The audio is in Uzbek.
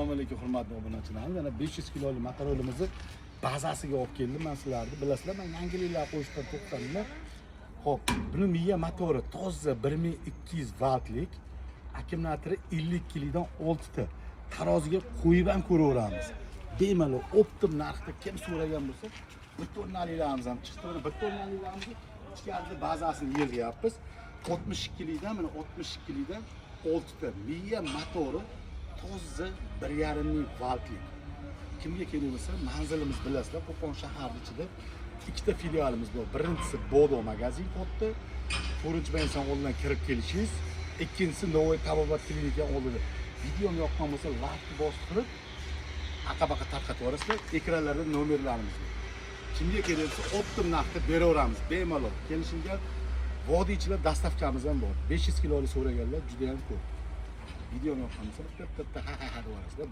Assalomu alaykum, hurmatli obunachilarimiz. Mana 500 kiloli motorolimizni bazasiga olib keldim man sizlarni. Bilasizlar, man yangiliklar qo'yishdan to'xtadim. Xo'p, buni miya motori toza 1200 vatlik, akkumulyatori 52 likdan 6 ta. Taroziga qo'yib ham ko'raveramiz. Bemalol оптом narxda kim so'ragan bo'lsa, 1 tonnaliklarimiz ham chiqdi. Mana 1 tonnaliklarimizni ichkarida bazasini yig'yapmiz. 62 likdan, mana 62 likdan 6 ta miya motori toza 1,5 ming vatlik. Kimga kerak bo'lsa, manzilimiz bilasizlar, Qo'qon shahari ichida ikkita filialimiz bor. Birinchisi Bodo magazin katta, to'rtinchi bank oldidan kirib kelishingiz, ikkinchisi Novvoy tabobat klinika oldida. Videom yoqqan bo'lsa, layk bostirib, aqa-baqa tarqatib yuborasizlar. Ekranlarda nomerlarimiz bor. Kimga kerak bo'lsa, оптом narxda beraveramiz bemalol. Kelishilgan vodiychilar доставка miz ham bor. 500 kiloli so'raganlar juda ham ko'p. Videom yoqqan bo'lsa, bitta bitta ha ha ha deb yuborasizlar.